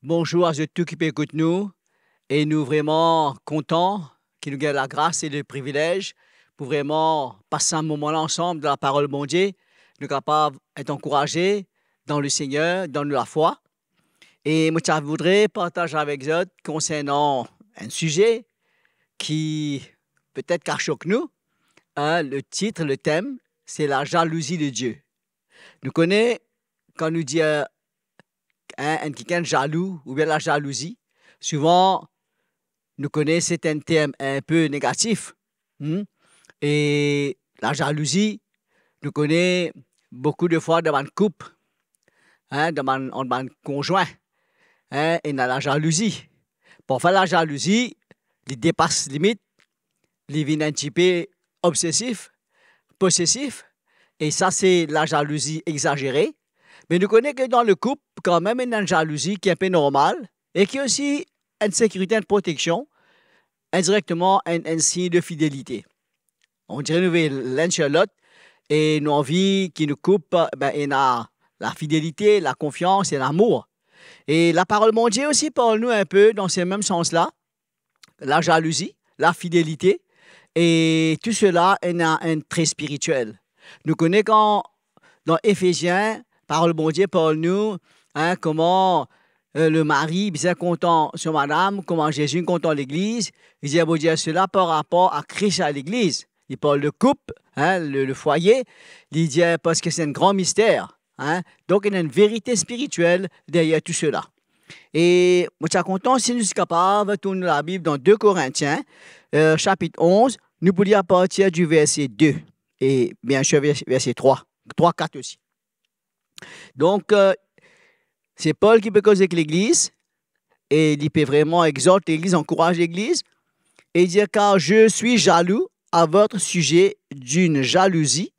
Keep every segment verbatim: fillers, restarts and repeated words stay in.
Bonzour a zot tou ki pe ekout nou, e nou vreman kontan ki nou gagn lagras e leprivilez pou vreman pas sa moman la ansam dan laparol Bondie. Nou kapav et ankouraze dan Lesegner, dan nou lafwa. E mo ti a voudre partaz avek zot konsernan enn size ki petet ki a sok nou. Hein, le tit, le tem, se lazalouzi de Die. Nou kone, kan nou dir, hein, enn kikenn zalou oubien lazalouzi, souvan, nou kone se enn term inpe negatif. Hmm? E lazalouzi, nou kone boukou de fwa dan bann koup, hein, dan bann, ant bann konzwin, hein, ena lazalouzi. Parfwa lazalouzi, li depas limit, li vinn enn tipe obsesif, posesif, e sa se lazalouzi egzazere. Me nou kone ke dan le koup, kanmem, ena enn zalouzi ki inpe normal, e ki osi enn sekirite, enn proteksion, indirekteman enn, enn sign de fidelite. On dire nou ve lenn sir lot, e nou anvi ki nou koup, ben, ena lafidelite, lakonfians e lamour. E laparol Bondie osi parl nou inpe dan se mem sans la, lazalouzi, lafidelite, e tou sela ena enn tre spirituel. Nou kone kan dan Efezien, parol Bondie parl nou, hein, kouma, euh, lemari bizin kontan so madam, kouma Zezi kontan legliz. Li dir, Bondie, sela par rapor a Kris e legliz. Li parl de koup, hein, le, le fwaye. Li dir, parski se enn gran mister, hein. Donk, ena enn verite spirituel deryer tou sela. E mo ti a kontan si nou ti kapav tourn Labib dan de Korintien, euh, sapit onz, nou pou lir apartir di verse de, e biensir vers-, verse trwa, trwa, kat osi. Donk, euh, se Pol ki pe koz ek legliz, e li pe vreman egzort legliz, ankouraz legliz, e li dir, car je suis jaloux à votre sujet d'une jalousie,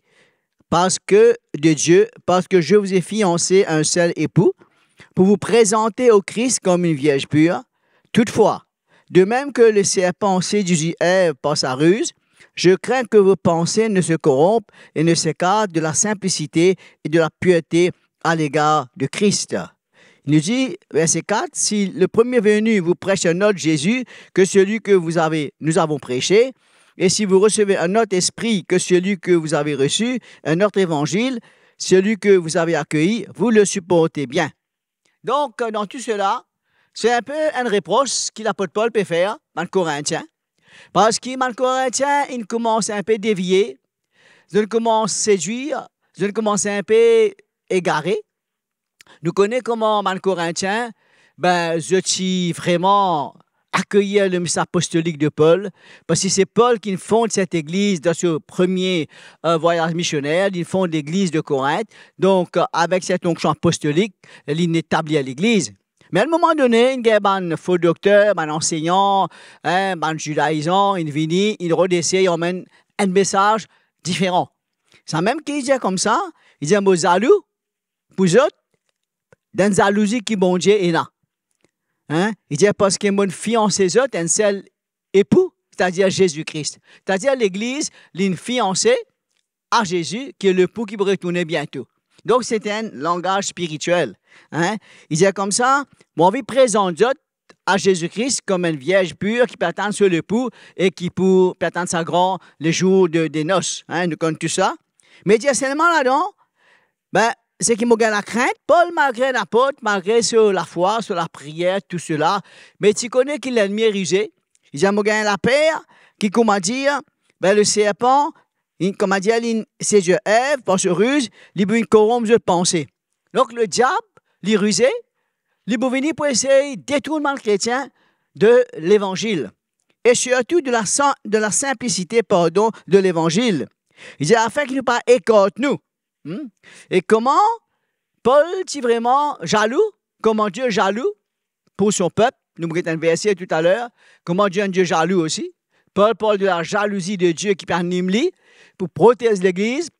parce que de Dieu, parce que je vous ai fiancé à un seul époux, pour vous présenter au Christ comme une vierge pure. Toutefois, de même que le serpent séduisit Ève par sa ruse, je crains que vos pensées ne se corrompent et ne s'écartent de la simplicité et de la pureté à l'égard de Christ. Li dir, verse kat, si le premier venu vous prêche un autre Jésus que celui que vous avez, nous avons prêché, et si vous recevez un autre esprit que celui que vous avez reçu, un autre évangile, celui que vous avez accueilli, vous le supportez bien. Donk, dan tou sela, se inpe enn repros ki lapot Pol pe fer bann Korintien, parski bann Korintien inn koumans inpe devie, zot inn koumans sedwir, zot inn koumans inpe egare. Nou kone kouma bann Korintien, ben, zot ti vreman akeyir lemesaz apostolik de Pol, parski se Pol ki fond set legliz dan so premie, euh, vwayaz misioner, li fond legliz de Korint. Donk, euh, avek set onksion apostolik, li etablir legliz. Me a enn moman done, inn gagn bann fo dokter, bann ansegnan, hein, bann zidaizan, inn vini, inn rod esey amenn enn mesaz diferan. Samem ki li dir koumsa, li dir, mo zalou pou zot, dan enn zalouzi ki Bondie ena. Hein? Li dir, parski mo fianse zot enn sel epou, setadir Zezi Kris. Setadir legliz, li fianse a Zezi, ki lepou ki pou retourne biento. Donk, se enn langaz spirituel. Hein? Li dir koumsa, mo anvi prezant zot a Zezi Kris kom enn vierz pir ki pe atann so lepou e ki pou pe atann sa gran lezour de, de nos. Hein? Nou konn tou sa. Me dir selman ladan, ben, seki mo gagn lakrint, Pol, malgre enn apot, malgre so lafwa, so lapriyer, tou sela, me ti kone ki lennmi rize. Li dir, mo gagn laper ki, koumadir, ben, le serpan, li, koumadir, li sedwir Ev par so riz, li pou vinn koronp zot panse. Donk, le diab, li rize, li pou vini pou esey detourn bann kretien de levanzil. E sirtou de la san-, de la sinplisite, pardon, de levanzil. Li dir, afin ki nou pa ekart nou. Hmm? E kouma Pol ti vreman zalou, kouma Dieu zalou pou so pep, nou pou get enn verse toutaler, kouma Dieu enn Dieu zalou osi. Pol parl de la jalouzi de Dieu ki pe anim li pou protez legliz,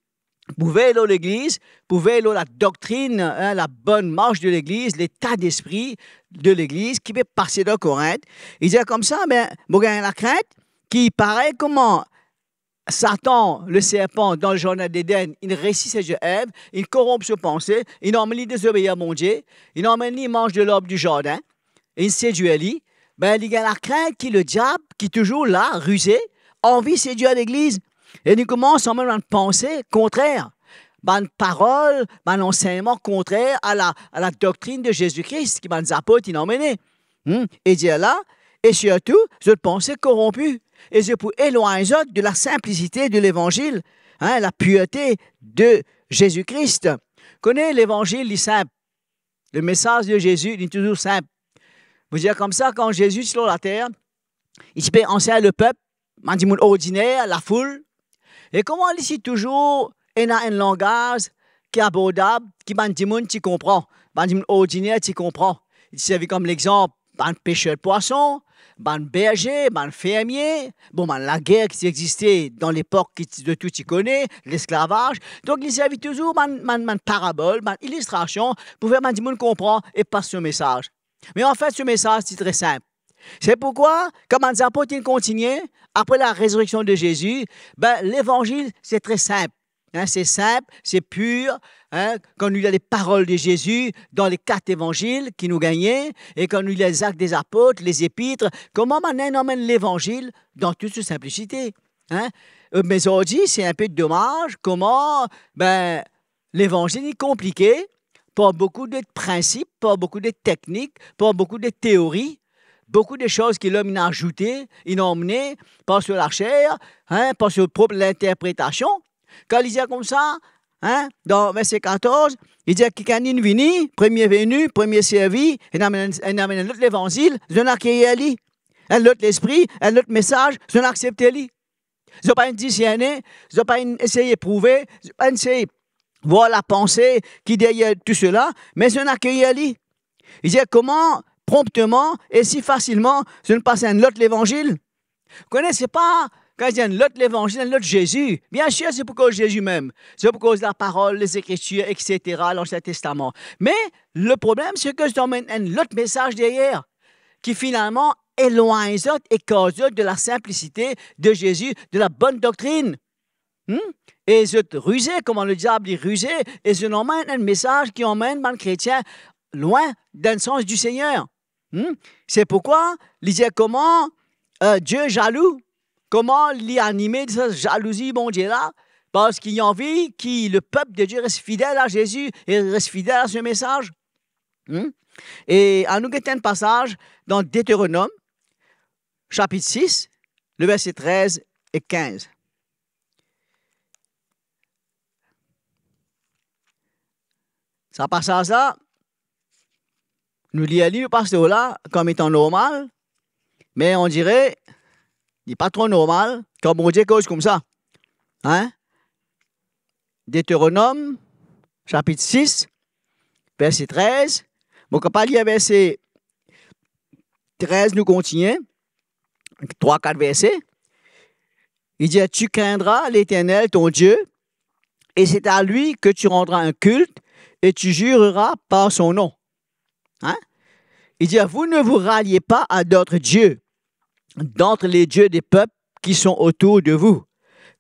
pou vey lor legliz, pou vey lor ladoktrin, hein, la bonne marche de legliz, leta despri de legliz ki pe pase dan Korint. Li dir koumsa, ben, mo gagn lakrint ki parey kouma Satan, le serpan, dan le zardin Eden, inn resi sedwir Ev, inn koronp so panse, inn amenn li dezobeir Bondie, inn amenn li manz de larb di zardin. inn sedwir li, be, li gagn lakrint ki lediab, ki touzour la, rize, anvi sedwir legliz. E li koumans anmenn bann panse kontrer, bann parol, bann ansegnman kontrer a la, a la doktrinn de Zezi Kris ki bann zapot inn anmene. Hmm? E dir la, e sirtou, zot panse koronpi, e zot pou elwagn zot de la sinplisite de levanzil, hein, la pirte de Zezi Kris. Kone, levanzil, li sinp. Lemesaz de Zezi, li touzour sinp. Mo dir koumsa, kan Zezi ti lor later, li ti pe ansegn lepep, bann dimoun ordiner, lafoul. E kouma li ti touzour ena enn langaz ki abordab, ki bann dimoun ti konpran, bann dimoun ordiner ti konpran. Li ti servi kom lexanp bann peser pwason, bann berze, bann fermie, bon, bann lager ki ti existe dan lepok ki ti, zot tou ti kone, lesklavaz. Donk, li servi touzour bann, bann, bann parabol, bann ilistrasion pou fer bann dimoun konpran e pas so mesaz. Me anfet, so mesaz ti tre sinp. Se pourkwa, kan bann zapot inn kontigne, apre larezireksion de Zezi, be, levanzil, se tre sinp. Hein, se sinp, se pir, hein, kan nou lir leparol de Zezi dan le kat levanzil ki nou gagne, e kan nou lir Zak dezapot, Lezepit, kouma bann la inn anmenn levanzil dan tou so sinplisite, hein. Euh, me zordi, se inpe domaz, kouma, be, levanzil li konplike par boukou de prinsip, par boukou de teknik, par boukou de teori, boukou de soz ki lom inn azoute, inn anmene par so laser, hein, par so prop linterpretasion. Kan li dir koumsa, hein, dan verse katorz, li dir, kikenn inn vini, premie veni, premie servi, inn amenn, inn amenn enn lot levanzil, zot inn akeir li. Enn lot lespri, enn lot mesaz, zot inn aksepte li. Zot pa inn diserne, zot pa inn esey prouve, zot pa inn esey vwar lapanse ki deryer tou sela, me zot inn akeir li. Li dir kouma, pronpteman e si fasilman, zot inn pas enn lot levanzil. Kone, se pa kan li dir enn lot levanzil, enn lot Zezi. Biensir, se pou koz Zezi mem. Se pou koz laparol, Lezekritir, etsetera, Lansien Testaman. Me leproblem, se ke zot amenn enn lot mesaz deryer, ki finalman elwagn zot, ekart zot de lasinplisite de Zezi, de labonn doktrinn. Hmm? E zot rize, kouma lediab li rize, e zot inn amenn enn mesaz ki amenn bann kretien lwin, dan sans di Segner. Hmm? Se pourkwa li dir kouma, euh, Die zalou, kouma li anime de sa zalouzi Bondie la, parski li anvi ki lepep de Die res fidel a Zezi e res fidel a so mesaz. Hmm? E anou get enn pasaz dan Deteronom, sapit sis, le verse trez e kinz. Sa pasaz la, nou lir li, nou pas lor la, kom etan normal, me on dire, li pa tro normal, kan Bondie koz koumsa. Hein? Deteronom, sapit sis, verse trez. Mo kapav lir verse trez, nou kontigne. Trwa, kat verse. Li dir, tu craindras l'Éternel ton Dieu, et c'est à lui que tu rendras un culte, et tu jureras par son nom. Hein? Il dit, vous ne vous ralliez pas à d'autres dieux, d'entre les dieux des peuples qui sont autour de vous,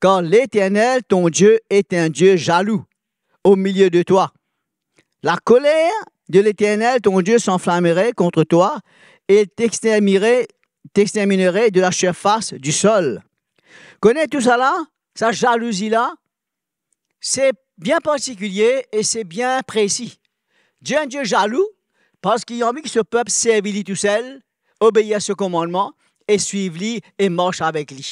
car l'Éternel, ton Dieu, est un Dieu jaloux au milieu de toi. La colère de l'Éternel, ton Dieu, s'enflammerait contre toi, et il t'exterminerait, t'exterminerait de la surface du sol. Kone tou sa la, sa zalouzi la, se bien partikilie e se bien presi. Die, enn Die zalou, parski li anvi ki so pep servi li tousel, obeir a so komannman, e swiv li, e mars avek li.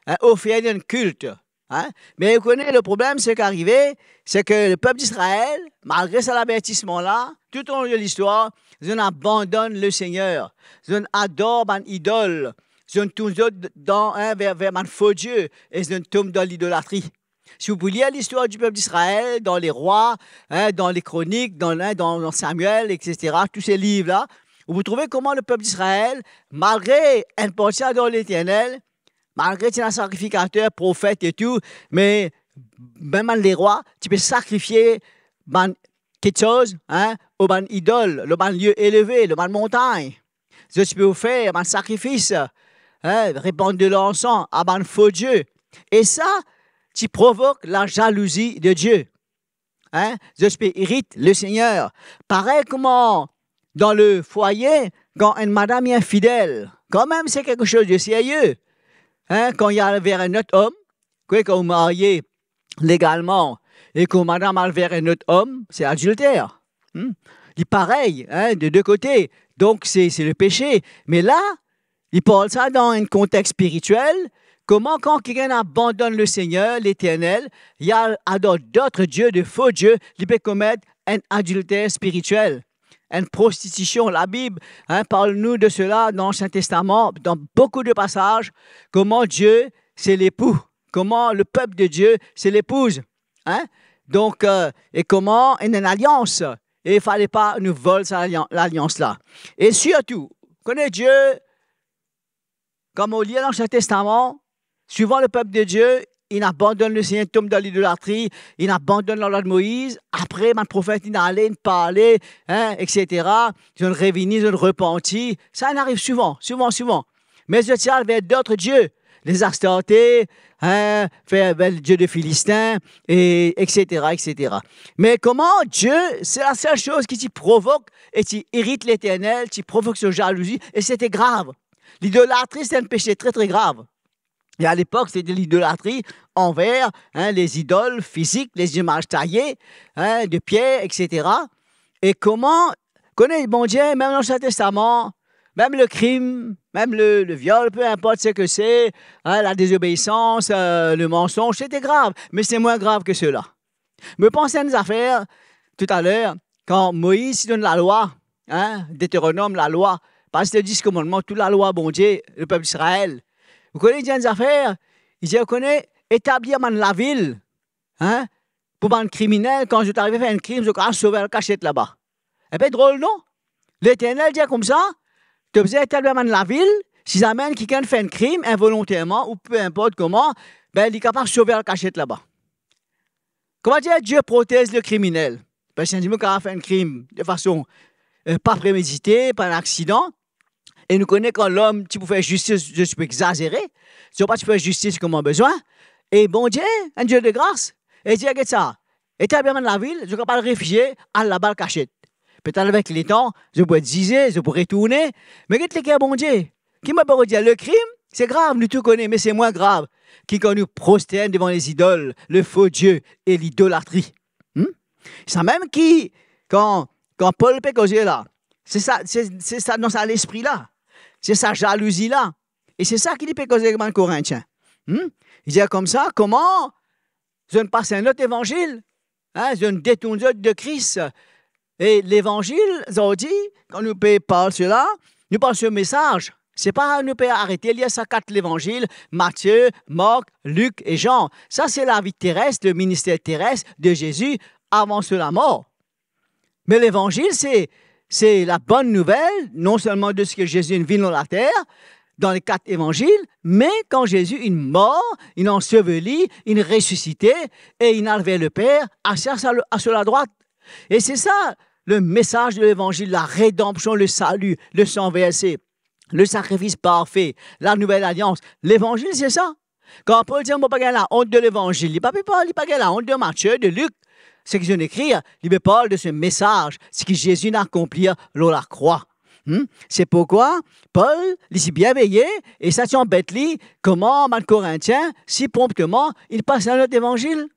Hein, ofer li enn kilt. Hein? Me ou kone, leproblem, seki arive, se ke lepep Izrael, malgre sa lavertisman la, toutalong de listwar, zot inn abandonn Lesegner, zot inn ador bann idol, zot inn tourn zot dan, hein, ver, ver bann fo die, e zot inn tom dan lidolatri. Si ou pou lir listwar di pep Izrael, dan Lerwa, hein, dan Lekronik, dan, hein, dan, dan Samwel, etsetera, tou se liv la, ou pou trouve kouma lepep Izrael, malgre enn parti ador Leternel, malgre ti ena sakrifikater, profet e tou, me mem bann lerwa ti pe sakrifie bann kiksoz, hein, lor bann idol, lor bann lie eleve, lor bann montagn. Zot ti pe ofer bann sakrifis, hein, repann de lansan a bann fo die. E sa ti provok lazalouzi de Die. Hein? Zot pe irit Lesegner. Parey kouma dan le fwaye, kan enn madam li infidel, kanmem se kiksoz de serye. Hein, kan li al ver enn lot om, kwe kan ou marye legalman, e kan madam al ver enn lot om, se adilter. Hmm? Li parey, hein, de de kote. Donk, se, se lepese. Me la, li parl sa dan enn kontex spiritiel, kouma kan kikenn abandonn Lesegner, Leternel, li al ador dot die, de fo die, li pe komet enn adilter spiritiel, enn prostitision. Labib, hein, parl nou de sela dan Lansie Testaman, dan boukou de pasaz, kouma Die se lepou, kouma lepep de Die se lepouz, hein? Donk, euh, e kouma ena enn alians, e fale pa nou vol sa lalian-, lalians la. E sirtou, kone Die, kan mo lir Lansie Testaman, souvan lepep de Die, inn abandonn Lesegner, inn tom dan lidolatri, inn abandonn Lalwa de Moiz, apre bann profet inn ale, inn parle, hein, et cetera. Zot inn revini, zot inn repanti. Sa inn ariv souvan, souvan, souvan. Me zot ti al ver dot die, les Astarte, hein, ver, ver die de Filistin, e et cetera, et cetera. Me kouma Die, se lasel soz ki ti provok e ti irit Leternel, ti provok so zalouzi, e sete grav. Lidolatri, se enn pese tre, tre grav. E alepok, sete lidolatri anver, hein, lezidol fizik, lezimaz taye, hein, de pier, et cetera. E kouma, kone, Bondie, mem dan Lansie Testaman, mem lekrim, mem le, le viol, pe inport seki se, hein, ladezobeisans, euh, le mansonz, sete grav, me se mwin grav ki sela. Mo panse enn zafer toutaler, kan Moiz ti donn lalwa, hein, Deteronom, lalwa, pa zis le dis komannman, tou lalwa Bondie, lepep Izrael. Ou kone, li dir enn zafer, li dir, ou kone, etablir bann lavil, hein, pou bann kriminel, kan zot arive fer enn krim, zot kapav sove al kasiet laba. Inpe drol, non? Leternel dir koumsa, to bizin etablir bann lavil, si zame enn kikenn fer enn krim involonterman ou pe inport kouma, be, li kapav sove al kasiet laba. Kouma dir, Die protez le kriminel. Parski enn dimoun kapav fer enn krim de fason, euh, pa premedite, par enn aksidan. E nou kone kan lom ti pou fer zistis, zot ti pou exazere, zot pa ti pou fer zistis kouma bizin. E Bondie, enn Die de gras, e dir, get sa, etablir bann lavil, zot kapav al refizie, al laba, al kasiet. Petet avek letan, zot pou et zize, zot pou retourne. Me get leker Bondie. Ki mo pe dir, lekrim, se grav, nou tou kone, me se mwin grav ki kan nou prostern devan lezidol, le fo die e lidolatri. Hmm? Samem ki, kan, kan Pol pe koze la, se sa, se, se sa dan sa lespri la, se sa zalouzi la, e se sa ki li pe koze avek bann Korintien. Hmm? Li dir koumsa, kouma zot inn pas enn lot levanzil, hein, zot inn detourn zot de Kris. E levanzil, zordi, kan nou pe parl sela, nou parl so mesaz. Se pa nou pe arete lir sa kat levanzil, Matie, Mark, Lik e Zan. Sa se lavi teres, le minister teres de Zezi avan so lamor. Me levanzil, se, se labonn nouvel, non selman de seki Zezi inn vinn lor later, dan le kat evanzil, me kan Zezi inn mor, inn anseveli, inn resisite, e inn al ver Leper, asiz a so, a so ladrwat. E se sa, le mesaz de levanzil, la redanpsion, le sali, le san verse, le sakrifis parfe, la nouvel alians. Levanzil, se sa. Kan Pol dir, mo pa gagn laont de levanzil, li pa pe parl, li pa gagn laont de Matie, de Lik, seki zot inn ekrir, li pe parl de se mesaz, seki Zezi inn akonplir lor lakrwa. Hmm? Se pourkwa Pol, li ti bien veye, e sa ti anbet li, kouma bann Korintien, si pronpteman, inn pas enn lot levanzil.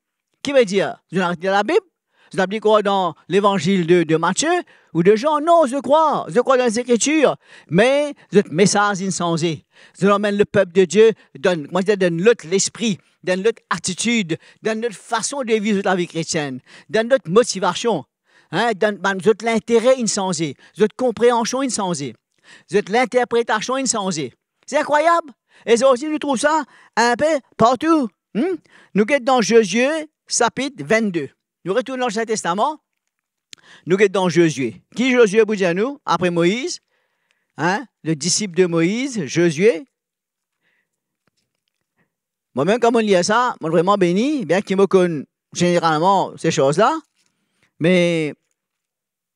Ki vedir, zot inn aret lir Labib? Zot inn krwar dan levanzil de, de Matie ou de Zan? Non, zot krwar, zot krwar dan Lezekritir, me zot mesaz inn sanze. Zot amenn lepep de Die dan, kouma dir, dan lot lespri, dan lot atitid, dan lot fason de viv zot lavi kretienn, dan lot motivasion. Hein, dan, bann, zot lintere inn sanze, zot konpreansion inn sanze, zot linterpretasion inn sanze. Se inkrwayab. E zordi, nou trouv sa inpe partou. Hmm? Nou get dan Zozie, sapit vennde. Nou retourn dan Ansien Testaman. Nou get dan Zozie. Ki Zozie pou dir nou, apre Moiz? Hein? Le disip de Moiz, Zozie. Mwa mem, kan mo lir sa, mo vreman beni, bien ki mo konn zeneralman se soz la, me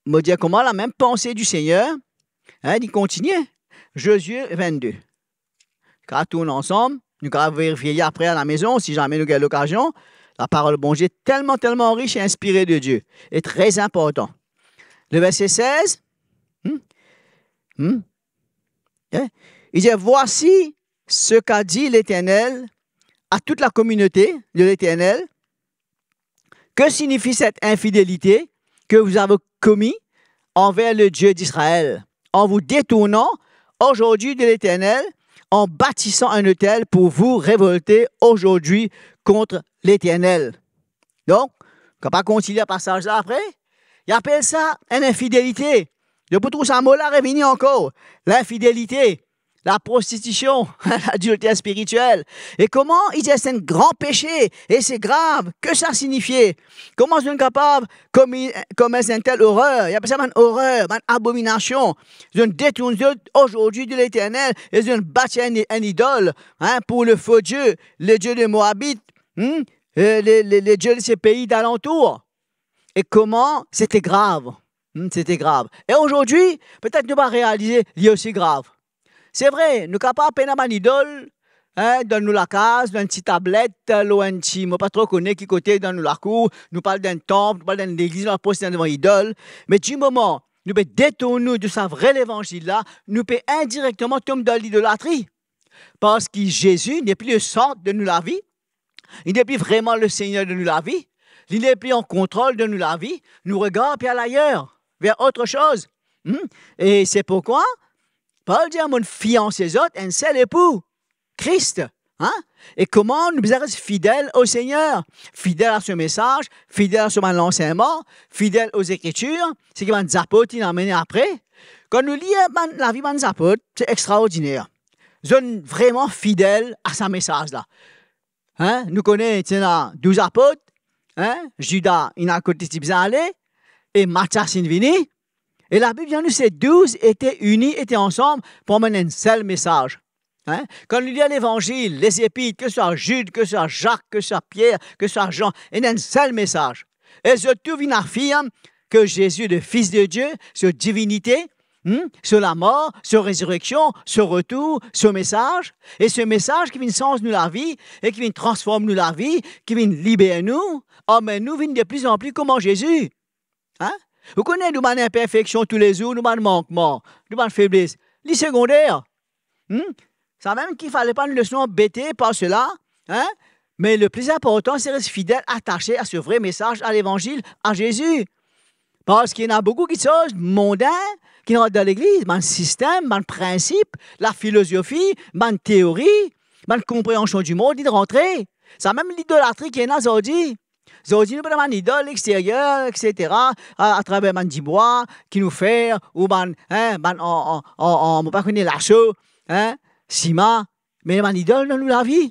mo dir kouma lamem panse di Segner, hein, li kontigne. Zozie vennde. Kapav tourn ansam, nou kapav verifie li apre alamezon, si zame nou gagn lokazion. Laparol Bondie telman, telman ris e inspire de Die, e tre inportan. Le verse sez, hmm, Hmm? Hein? Il dit, voici ce qu'a dit l'Éternel à toute la communauté de l'Éternel. Que signifie cette infidélité que vous avez commis envers le Dieu d'Israël, en vous détournant aujourd'hui de l'Éternel, en bâtissant un autel pour vous révolter aujourd'hui contre l'Éternel? Donk, kapav kontigne pasaz la apre, li apel sa enn infidelite. Donk, pou trouv sa mo la revini ankor, linfidelite, laprostitision, ladilter spiritiel. E kouma li dir se enn gran pese, e se grav, ki sa signifie? Kouma zot inn kapav komi-, komet enn tel orer? Li apel sa bann orer, bann abominasion. Zot inn detourn zot aujourd'hui de l'Éternel, e zot inn batir enn, enn idol, hein, pour le faux Dieu, le Dieu des Moabites, hmm, e le, le, le Dieu de ces pays d'alentour. E kouma sete grav. Hmm, sete grav. E azordi, petet nou pa realize, li osi grav. Se vre, nou kapav pena bann idol, hein, dan nou lakaz, dan enn ti tablet, lor enn ti, mo pa tro kone ki kote dan nou lakour, nou pa al dan enn tanp, nou pa al dan enn legliz, nou pa al prostern devan idol. Me di moman nou pe detourn nou de sa vre levanzil la, nou pe indirekteman tom dan lidolatri. Parski Zezi nepli le sant de nou lavi, li nepli vreman le Segner de nou lavi, li nepli an kontrol de nou lavi, nou regar pe al ayer, ver ot soz. Hmm? E se pourkwa Pol dir, mo'nn fianse zot enn sel epou, Kris. Hein? E kouma nou bizin res fidel o Segner, fidel a so mesaz, fidel a so bann lansegnman, fidel o Zekritir, seki bann zapot inn amene apre. Kan nou lir bann, lavi bann zapot, se extraordiner. Zot inn vreman fidel a sa mesaz la. Hein? Nou kone ti ena douz apot, hein? Zida inn al kot li ti bizin ale, e Matias inn vini. E Labib dir nou, ces douze étaient unis, étaient ensemble pour amener un seul message. Hein? Kan nou lir Levanzil, Lezepit, ke swa Zid, ke swa Zak, ke swa Pier, ke swa Zan, ena enn sel mesaz. E zot tou vinn afirm ke Zezi, le Fils de Dieu, so divinite, hmm, so lamor, so rezireksion, so retour, so mesaz, e so mesaz ki vinn sanz nou lavi, e ki vinn transform nou lavi, ki vinn liber nou, amenn nou vinn de pli an pli kouma Zezi. Hein? Ou kone nou bann inperfeksion toulezour, nou bann mankman, nou bann febles, li segonder. Hmm? Samem ki fale pa nou les nou anbete par sela, hein? Me le pli inportan, se res fidel, atase a se vre mesaz a Levanzil, a Zezi. Parski ena boukou kiksoz mondan ki rant dan legliz, bann sistem, bann prinsip, lafilozofi, bann teori, bann konpreansion dimond, li rantre. Samem lidolatri ki ena zordi. Zordi nou pena bann idol exteryer, et cetera, a, atraver bann dibwa ki nou fer, ou bann, hein, bann an, an, an, an, mo pa kone laso, hein, sima, me bann idol dan nou lavi.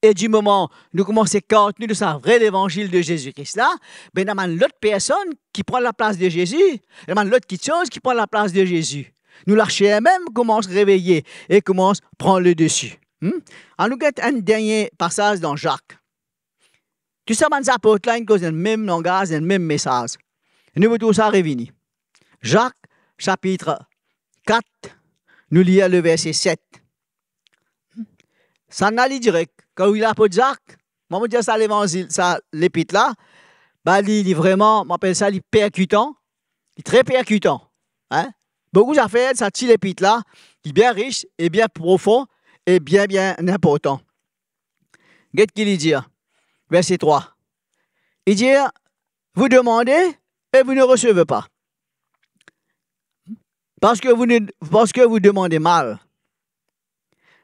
E di moman nou koumans ekart nou de sa vre Levanzil de Zezi Kris la, be ena bann lot personn ki pran laplas de Zezi, ena bann lot kiksoz ki pran laplas de Zezi. Nou laser mem koumans reveye e koumans pran le desi. Hmm? Anou get enn dernie pasaz dan Zak. Tou sa bann zapot la inn koz enn mem langaz, enn mem mesaz. Nou pou trouv sa revini. Zak, sapit kat, nou lir le verse set. Sa nou lir direk. Kan ou lir lapot Zak, mwa mo dir sa Levanzil, sa lepit la, ba li, li vreman, mo apel sa, li perkitan, li tre perkitan. Hein? Boukou zafer, sa ti lepit la, li bien ris e bien profon e bien, bien inportan. Get ki li dir, verse trwa. Li dir, vous demandez et vous ne recevez pas. Parce que vous ne, parce que vous demandez mal,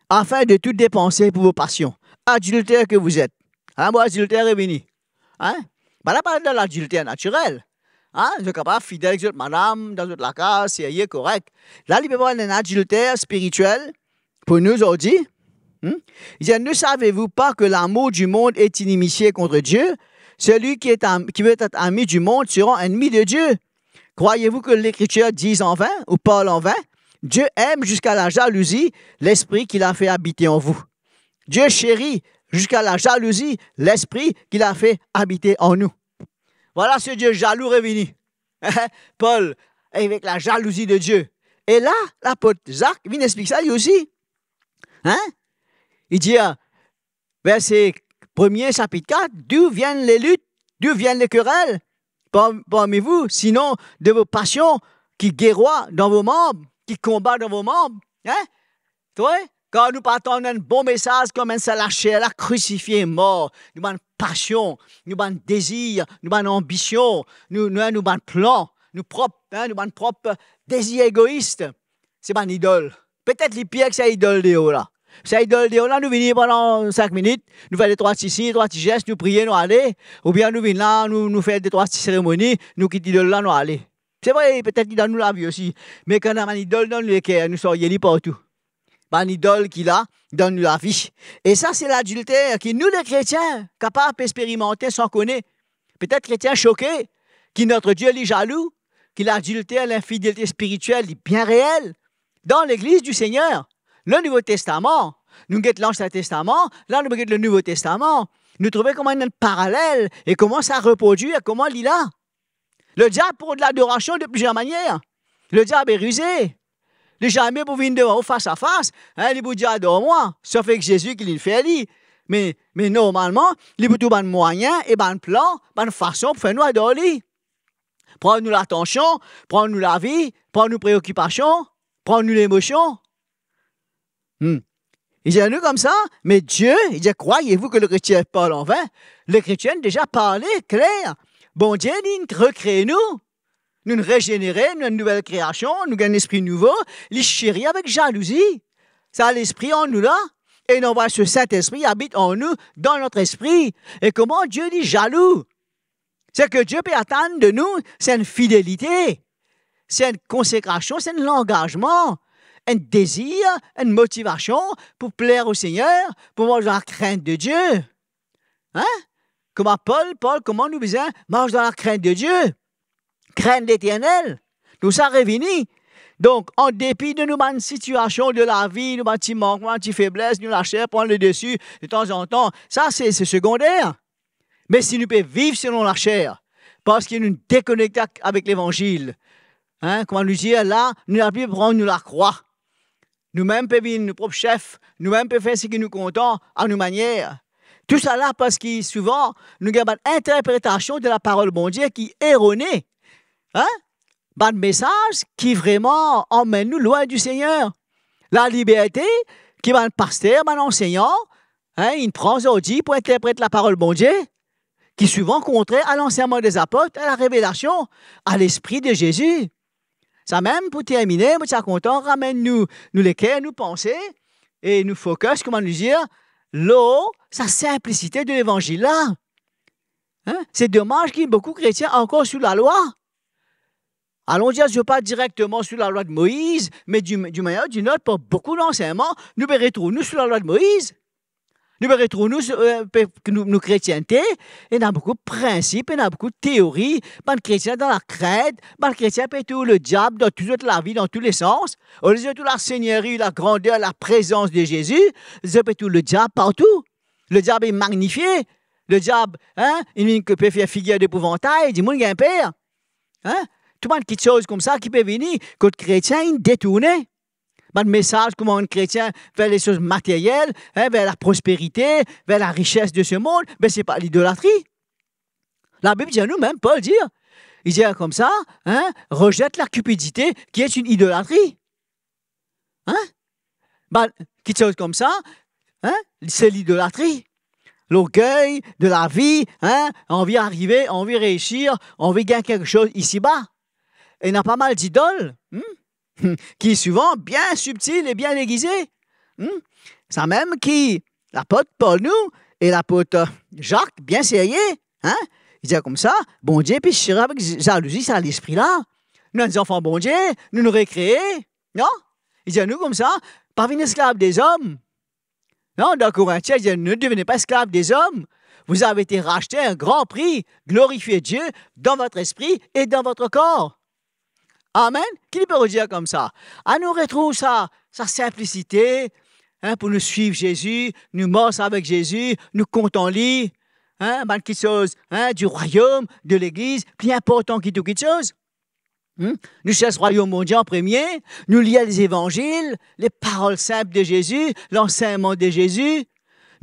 afin de tout dépenser pour vos passions. Adilter que vous êtes. Hein, bon, adilter revini. Hein? Bann la pa dan ladilter natirel. Hein? Zot kapav fidel ek zot madam, dan zot lakaz, serye, korek. La, li pe parl enn adilter spiritiel pou nou zordi. Hmm? Il dit, ne savez-vous pas que l'amour du monde est inimitié contre Dieu? Celui qui est am-, qui veut être ami du monde sera ennemi de Dieu. Croyez-vous que l'Écriture dise en vain ou parle en vain? Dieu aime jusqu'à la jalousie l'esprit qu'il a fait habiter en vous. Dieu chérit jusqu'à la jalousie l'esprit qu'il a fait habiter en nous. Voilà ce Dieu jaloux revini. Pol, avec la jalousie de Dieu. E la, lapot Zak vinn explik sa li osi. Hein? Li dir, verse premie, sapit kat, d'où viennent les luttes, d'où viennent les querelles par-, parmi vous, sinon de vos passions qui guerroient dans vos membres? ki konba dan vo manb, hein? Twa, kan nou pa tann enn bon mesaz, kouma enn sa lacher la krisifie, mor, nou bann pasion, nou bann dezir, nou bann anbision, nou, nou, nou bann plan, nou prop, hein, nou bann prop dezir egois, se bann idol. Petet li pir ki sa idol deor la. Sa idol deor la, nou vini pandan sink minit, nou fer de trwa ti sign, trwa ti zes, nou priye, nou ale, oubien nou vinn la, nou, nou fer de trwa ti seremoni, nou kit idol la, nou ale. Se vre, petet li dan nou lavi osi, me kan ena bann idol dan nou leker, nou sarye li partou. Bann idol ki la dan nou lavi. E sa, se ladilter ki nou, lekretien, kapav pe eksperimante san kone. Petet kretien soke ki notre Dieu, li zalou, ki ladilter, linfidelite spiritiel, li bien reel dan legliz di Segner. Le Nouvo Testaman, nou get Lansien Testaman, la nou get le Nouvo Testaman. Nou trouve kouma ena enn paralel e kouma sa reprodwir, kouma li la. Le diab prod ladorasion de plizier manier. Le diab e rize. Li zame pou vinn devan ou fas a fas, hein, li pou dir, "Ador mwa," sof ek Zezi ki linn fer li. Me, me normalman, li pou trouv bann mwayin e bann plan, bann fason pou fer nou ador li. Pran nou latansion, pran nou lavi, pran nou preokipasion, pran nou lemosion. Hmm. Li dir nou koumsa, "Mais Dieu, il dit, croyez-vous que le chrétien parle en vain?" Lekretien deza parle kler. Bondie, li, linn rekre nou. Nou rezenere, nou enn nouvel kreasion, nou gagn lespri nouvo, li cheri avek zalouzi. Sa lespri an nou la, e nou anvway so Sintespri abit an nou, dan not lespri. E kouma Dieu, li zalou? Seki Dieu pe atann de nou, se enn fidelite, se enn konsekrasion, se enn langazman, enn dezir, enn motivasion pou pler o Segner, pou mars dan lakrint de Dieu. Hein? Kouma Pol, Pol, kouma nou bizin mars dan lakrint de Dieu? Krenn Leternel. Tou sa revini. Donk, an depi de nou bann sitiasion de lavi, nou bann ti mankman, ti febles, nou laser pran ledesi detanzantan, sa se, se segonder. Me si nou pe viv selon laser, parski nou dekonekte ak, avek Levanzil, hein, kouma nou dir la, nou nepli pran nou lakrwa. Noumem pe vinn nou prop sef, noumem pe fer seki nou kontan a nou manier. Tousala parski souvan nou gagn bann interpretasion de laparol Bondie ki erone, hein? Bann mesaz ki vreman anmenn nou lwin di Segner. Laliberte ki bann paster, bann ansegnan, hein, inn pran zordi pou interpret laparol Bondie, ki souvan kontrer a lansegnman de zapot, a larevelasion, a Lespri de Zezi. Samem, pou termine, mo ti a kontan ramenn nou, nou leker, nou panse, e nou focus, kouma nou dir, lor sa sinplisite de Levanzil la. Hein? Se domaz ki boukou kretien ankor sou lalwa. Alon dir, zot pa direkteman sou lalwa de Moiz, me di, di manier ou di not, par boukou lansegnman, nou pe retrouv nou sou lalwa de Moiz. Nou pe retrouv nou, eh, pe, nou, nou kretiennte, ena boukou prinsip, ena boukou teori, bann kretien dan lakrint, bann kretien pe trouv lediab dan tou zot lavi, dan tou lesans. Olie zot trouv lasegneri, lagrander, laprezans de Zezi, zot pe trouv lediab partou. Lediab inn magnifie, lediab, hein, inn, inn pe fer figir depouvantay, dimoun gagn per. Hein? Tou bann kiksoz koumsa ki pe vini kot kretien inn detourne. Bann mesaz kouma enn kretien ver lesoz materiel, hein, ver laprosperite, ver larises de se mond, be se pa lidolatri. Labib dir nou, mem Pol dir, li dir koumsa, hein, rejette la cupidité qui est une idolâtrie. Hein? Bann kiksoz koumsa, hein, se lidolatri. Lorgey de lavi, hein, anvi arive, anvi reisir, anvi gagn kiksoz isiba. Ena pa mal didol, hmm? Ki souvan bien sibtil e bien degize. Hmm? Samem ki lapot Pol nou e lapot Zak bien serye, hein? Li dir koumsa, Bondie pe sire avek zalouzi sa lespri la. Nou enn zanfan Bondie, nou, nou rekree, non? Li dir nou koumsa, pa vinn esklav dezom. Non, dan Korintien, li dir, ne devenez pas esclaves des hommes. Vous avez été rachetés à un grand prix. Glorifiez Dieu dans votre esprit et dans votre corps. Amen. Ki li pe dir koumsa? Anou retrouv sa, sa sinplisite, hein, pou nou swiv Zezi, nou mars avek Zezi, nou kontan li, hein, bann kiksoz, hein, du royaume, de legliz, pli inportan ki tou kiksoz. Hmm? Nou sers rwayom Bondie an premie, nou lir levanzil, leparol sinp de Zezi, lansegnman de Zezi.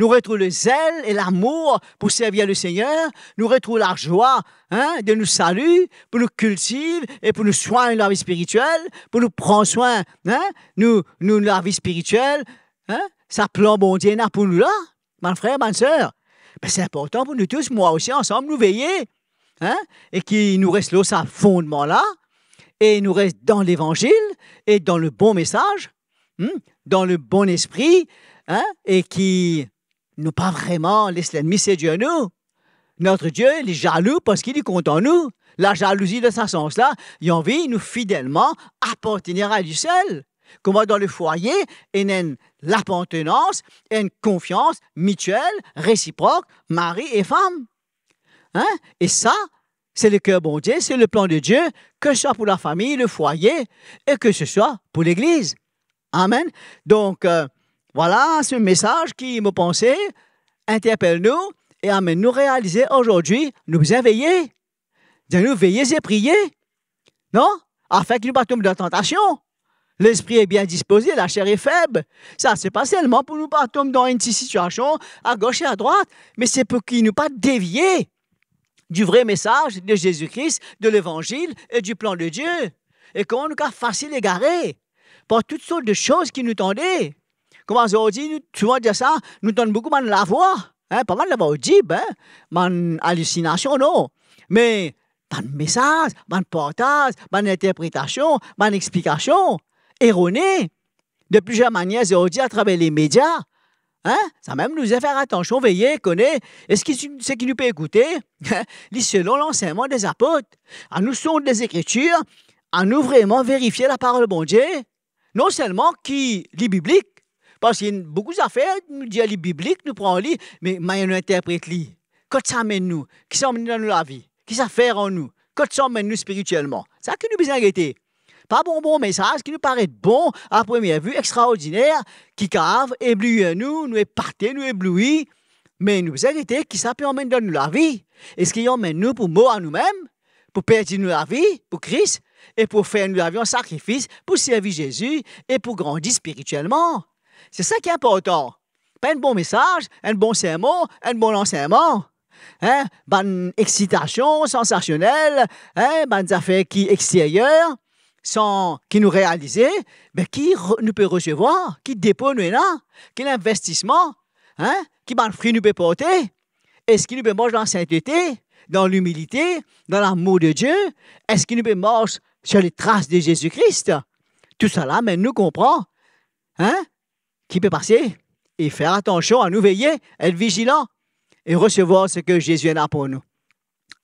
nou retrouv lezel e lamour pou servi Lesegner, nou retrouv lazwa, hein, de nou sali, pou nou kiltiv e pou nou swagn lavi spiritiel, pou nou pran swin, hein, nou, nou lavi spiritiel, hein, sa plan Bondie ena pou nou la, bann frer, bann ser. Be, se inportan pou nou tous, mwa osi, ansam, nou veye, hein, e ki nou res lor sa fondman la, e nou res dan Levanzil e dan le bon mesaz, hmm, dan le bon espri, hein, e ki nou pa vreman les lennmi sedir nou. Notre Dieu, li zalou parski li kontan nou. Lazalouzi dan sa sans la, li anvi nou fidelman apartenir a li sel. Kouma dan le fwaye, ena enn lapartenans, enn konfians mitiel, resiprok, mari e fam. Hein? E sa, se leker Bondie, se le plan de Dieu, ke se swa pou lafami, le fwaye, e ke se swa pou legliz. Amen. Donk, euh, vwala, se mesaz ki, mo panse, interpel nou e amenn nou realize azordi, nou bizin veye. Dir nou veye e priye. Non? Afin ki nou pa tom dan tantasion. Lespri est bien disposé, la chair est faible. Sa, se pa selman pou nou pa tom dan enn ti sitiasion agos e adrwat, me se pou ki nou pa devie du vrai message de Jésus-Christ, de Levanzil e du plan de Dieu. E kouma nou kav fasil egare par tout sort de soz ki nou tande. Kouma zordi, nou souvan dir sa, nou tann boukou bann lavwa, hein, pa bann lavwa odib, hein, bann alisinasion, non. Me bann mesaz, bann partaz, bann interpretasion, bann explikasion erone, de plizier manier zordi atraver lemedia, hein? Samem nou bizin fer atansion, veye, kone, eski seki nou pe ekoute, li selon lansegnman de apot? Anou sond Lezekritir, anou vreman verifie laparol Bondie, non selman ki li biblik, parski boukou zafer, nou dir li biblik, nou pran li, me manier nou interpret li, kot sa amenn nou, ki sa amenn dan nou lavi, ki sa fer ar nou, kot sa amenn nou spiritielman. Sa ki nou bizin gete. Pa bon, bon mesaz ki nou paret bon, a premie vi, extraordiner, ki kav ebliir nou, nou epate, nou ebloui, me nou bizin gete ki sa pe amenn dan nou lavi. Eski li amenn nou pou mor a noumem, pou perdi nou lavi pou Kris, e pou fer nou lavi an sakrifis pou servi Zezi e pou grandi spiritielman? Se sa ki inportan. Pa enn bon mesaz, enn bon sermon, enn bon lansegnman. Hein? Bann exitasion sansasionel, hein? Bann zafer ki exteryer, san ki nou realize, be, ki re-, nou pe resevwar, ki depo nou ena, ki linvestisman, hein? Ki bann fri nou pe porte? Eski nou pe mars dan lasintete, dan limilite, dan lamour de Dieu? Eski nou pe mars sur les traces de Jésus-Christ? Tousala amenn nou konpran, hein, ki pe pase, e fer atansion, anou veye, et vizilan, e resevwar seki Zezi ena pou nou.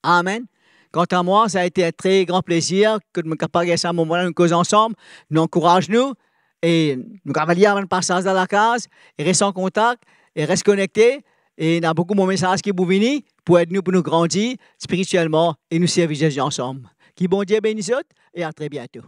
Amen. Kanta mwa, sa a ete enn tre gran plezir ke nou kapav gagn sa moman la, nou koz ansam, nou ankouraz nou, e nou kapav lir bann pasaz dan lakaz, e res an kontak, e res konekte, e ena boukou bon mesaz ki pou vini pou ed nou, pou nou grandi spiritielman e nou servi Zezi ansam. Ki Bondie beni zot, e a tre biento.